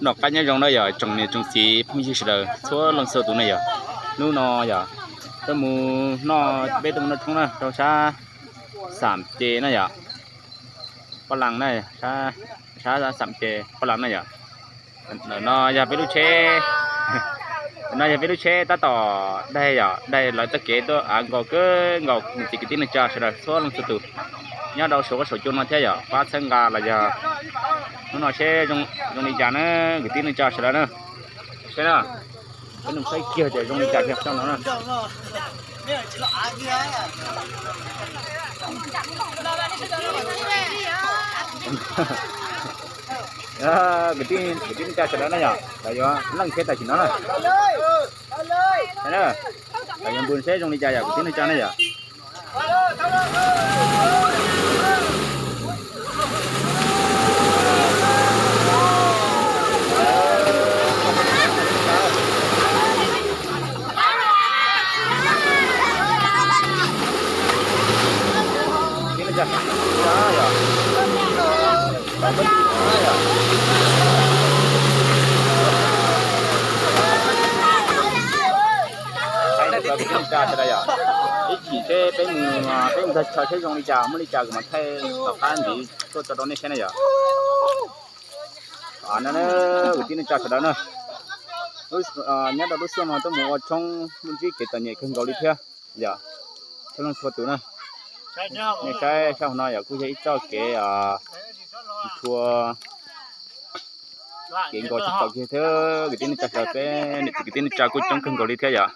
Noj qab nyob zoo na yog tsoom niam tsoom txiv phooj ywg sawv daws txhua leej txhua tus na yog. Hnub no yog tuaj mus noj, peb tuaj mus noj tshoob na rau sab Xam Ces na yog, Paj Laj na, sab Xam Ces Paj Laj na yog. Ntawm no yog peb lub tsheb, ntawm no yog peb lub tsheb tab tom daig yog daig lawv txoj kev tuaj av nkaus kawg nkaus niam txiv kwv tij neej tsa sawv daws txhua leej txhua tus nyob rau saum qab saum cua no thiab yog pab txhawb nqa los yog hnub no seb zoo li cas na, kwv tij neej tsa sawv daws na. Seb na, peb mus saib kiag tias zoo li cas thiab no na. Kwv tij neej tsa sawv daws na yog lawv yuav leej thiab tam sim no na. Lawv yuav npus seb zoo li cas yog kwv tij neej tsa na yog. Ib chim seb peb mus, peb mus txog chaw seb zoo li cas muaj li cas kuv mam thaij tom qab ntxiv tuaj tso rau nej saib na yom. No kwv tij neej tsa sawv daws na, nyob rau lub xyoo no tuaj mus ua tshoob lub ntsib kev txom nyem kawg nkaus li thiab yom. Txhua leej txhua tus na, nej saib sab hauv no yom kuj yog ib txoj kev tshua kev nkaus tsis txaus kiag thiab kwv tij neej tsa sawv daws, peb niam txiv kwv tij neej tsa kuj coob kawg nkaus li thiab yom.